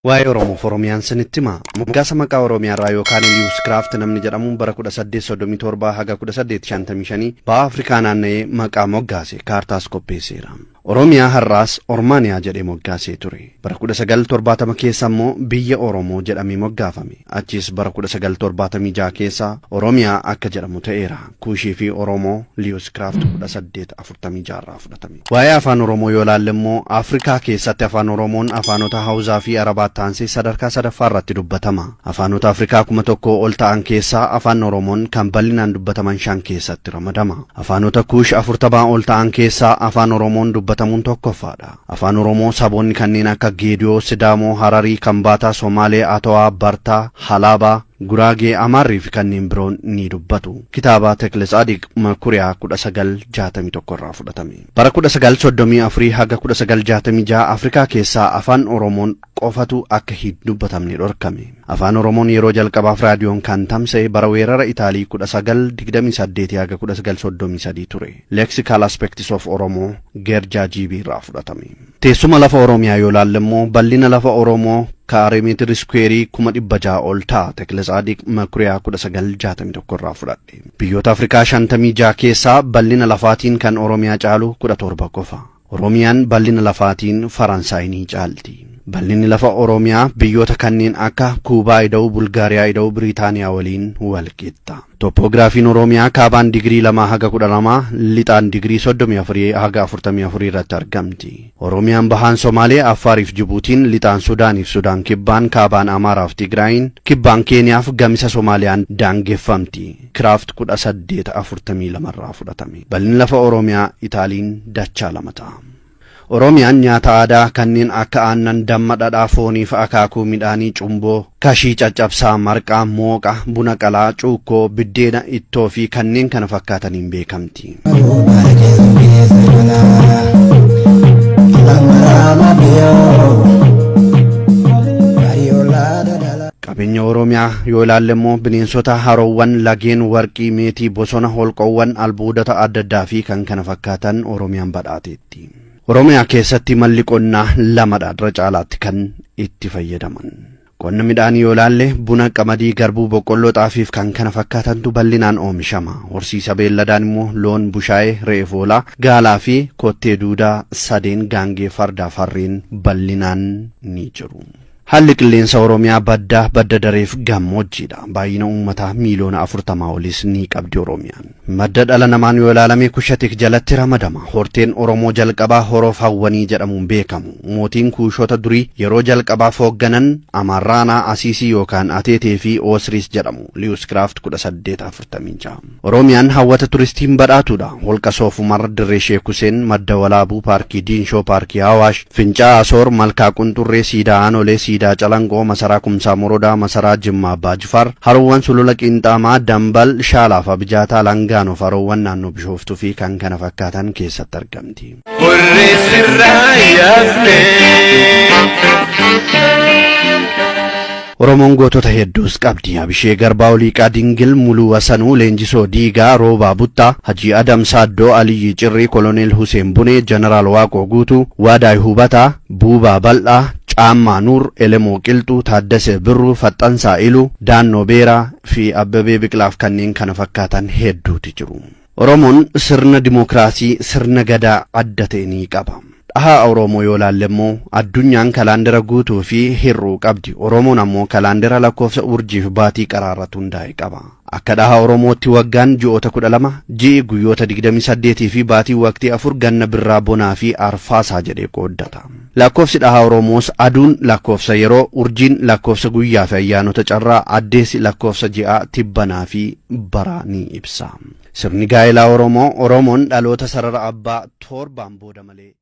Waa'ee Oromoof Oromiyaan sinitti hima. Moggaasa maqaa Oromiyaarraa yookaan Lewis Craft namni jedhamu bara 1837 haga 1855 baha Afrikaa naanna'ee maqaa moggaase kaartaas qopheesseera. Oromiyaa har'aas Ormaaniyaa jedhee moggaasee ture. Bara 1970 keessa immoo biyya Oromoo jedhamee moggaafame. Achiis bara 1976 keessa Oromiyaa akka jedhamu ta'eera. Kuushii fi Oromoo Lewis Craft 1846 irraa fudhatame. Waa'ee afaan Oromoo yoo ilaalle immoo Afrikaa keessatti afaan Oromoon afaanota Hawuzaa fi Arabaatti aansee sadarkaa sadaffaa irratti dubbatama. Afaanota Afrikaa 1000 ol ta'an keessaa afaan Oromoon kan bal'inaan dubbataman 5 keessatti ramadama. Afaanota Kuush 40 ol ta'an keessaa afaan Oromoon dubbatamuun tokkoffaadha. Afaan Oromoo saboonni kanneen akka Geediyoo, Sidaamoo, Hararii, Kambaataa, Somaalee, Atowaa, Bartaa, Halaabaa, Guraagee, Amaarrii fi kanneen biroon ni dubbatu. Kitaaba Tekletsaadiq Makuriyaa 1961 irraa fudhatame. Bara 1934 haga 1966 Afrikaa keessaa afaan Oromoon qofatu akka hin dubbatamne dhorkame. Afaan Oromoon yeroo jalqabaaf raadiyoon kan tamsa'e bara weerara Itaalii 1928 haga 1933 ture. Lexical Aspects of Oromo Gerjaa GB irraa fudhatame. Teessuma lafa Oromiyaa yoo ilaalle immoo bal'ina lafa Oromoo kaaree meetira iskuweerii 600,000 ol ta'a. Tekletsaadiq Makuriyaa 1961 irraa fudhadhe. Biyyoota Afrikaa 56 keessaa bal'ina lafaatiin kan Oromiyaa caalu 17 qofa. Oromiyaan bal'ina lafaatiin Faransaay ni caalti. Bal'inni lafa Oromiyaa biyyoota kanneen akka Kuubaa ida'uu Bulgaariyaa ida'uu Biriitaaniyaa waliin wal qixa. Tooppoogiraafiin Oromiyaa kaabaan digirii 2 haga 12, lixaan digirii 34 haga 44 irratti argamti. Oromiyaan bahaan Somaalee, Affaariif Jibuutiin, lixaan Sudaaniif Sudaan kibbaan, kaabaan Amaaraaf Tigraayin, kibbaan Keeniyaaf gamisa Somaaliyaan daangeffamti. Kiraaft 1842 irraa fudhatame. Bal'inni lafa Oromiyaa Itaaliin dachaa lama ta'a. Oromiyaan nyaata aadaa kanneen akka aannan, damma, dhadhaa, foonii fi akaakuu midhaanii, cumboo, kashii, caccabsaa, marqaa, mooqa, buna qalaa, cuukkoo, biddeena, ittoo fi kanneen kana fakkaataniin beekamti. Qabeenya Oromiyaa yoo ilaalle immoo bineensota, haroowwan, lageen, warqii, meetii, bosona, holqoowwan, albuudota adda addaa fi kan kana fakkaatan Oromiyaan badhaateetti. Oromiyaa keessatti malli qonnaa lamadha irra caalaatti kan itti fayyadaman. Qonna midhaanii yoo ilaalle buna, qamadii, garbuu, boqqolloo, xaafii fi kan kana fakkaatantu bal'inaan oomishama. Horsiisa beelladaan immoo loon, bushaayee, re'ee hoolaa, gaalaa fi kottee duudaa sadeen gaangee fardaa fi harreen bal'inaan ni jiru. Haalli qilleensa Oromiyaa baddaa, badda dareef gammoojjiidha. Baay'ina uummataa miiliyoona 40 olis ni qabdi Oromiyaan. Madda dhala namaan yoo ilaalame Kushatik jalatti ramadama. Horteen Oromoo jalqabaa Horoof Hawwanii jedhamuun beekamu. Mootiin Kuushota durii yeroo jalqabaaf hoogganan Amaarraanaa, Asiisii yookaan Ateetee fi Oosriis jedhamu. Lewis Craft 1846. Oromiyaan hawwata turistiin badhaatuudha. Holqa Soofumar, Dirree Sheek Huseen, Madda Walaabuu, Paarkii Diinshoo, Paarkii Awaash, Fincaa'aa Asoor, Malkaa Qunxurree, Siidaa Aanolee, Siidaa Calanqoo, Masaraa Kumsaa Morodaa, Masaraa Jimmaa Abbaa Jifaar, Haroowwan Sulula Qiinxaamaa, Dambal, Shaalaa fi Abijaataa, Langaanoo fi haroowwan naannoo Bishooftuu fi kan kana fakkaatan keessatti argamti. Hurrii sirraa yaaftee. Oromoon gootota hedduus qabdi. Abishee Garbaa, Oliiqaa Dingil, Muluu Wasanuu, Leenjisoo Diigaa, Roobaa Buttaa, Hajii Adam Saaddoo, Aliyyi Cirrii, Koloneel Huseen Bunee, Jeneraal Waaqoo Guutuu, Waadaay Hubataa, Buubaa Bal'aa, Caammaa Nuur, Elemoo Qilxuu, Taaddasee Birruu, Faxxansaa Iluu, Daannoo Beeraa fi Abbabee Biqilaaf kanneen kana fakkaatan hedduuti jiru. Oromoon sirna dimookiraasii sirna gadaa adda ta'e ni qaba. Dhaha Oromoo yoo ilaalle immoo addunyaan kalaandara guutuu fi hir'uu qabdi. Oromoon ammoo kalaandara lakkoofsa urjii fi baatii qaraa irratti hundaa'e qaba. Akka dhaha Oromootti waggaan ji'oota 12, ji'i guyyoota 28 fi baatiin waqtii 4 ganna birraa bonaa fi arfaasaa jedhee qooddata. Lakkoofsi dhaha Oromoos aduun lakkoofsa yeroo, urjiin lakkoofsa guyyaa fi ayyaanota carraa, addeessi lakkoofsa ji'aa, tibbanaa fi baraa ni ibsa. Sirni gaa'elaa Oromoo, Oromoon dhaloota sarara abbaa torbaan booda malee.